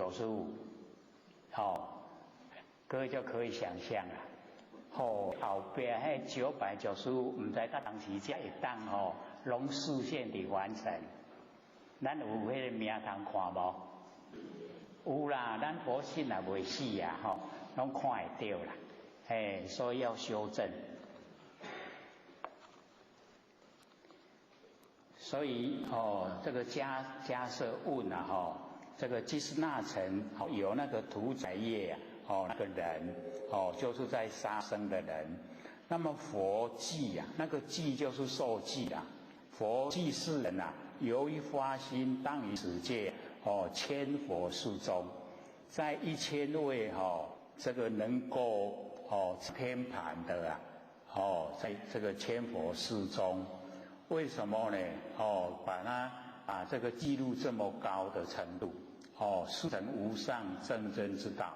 十五，哦，各位就可以想象啦。吼，後壁彼995，毋知到當時才會當吼，攏實現地完成。咱有彼个名通看無？有啦，咱佛性也袂死啊，吼，攏看會著啦。嘿，所以要修正。所以哦，這個迦迦葉問啊，吼，這個拘屍那城有那個屠宰業啊，哦，那個人哦，就是在殺生的人。那麼佛記啊，那個記就是授記啊。佛記是人啊，由於發心當於此界哦，千佛寺中，在1000位哈，這個能夠哦天盤的啊，哦，在這個千佛寺中，為什麼呢？哦，把它啊這個記錄這麼高的程度，哦，速成無上正真之道。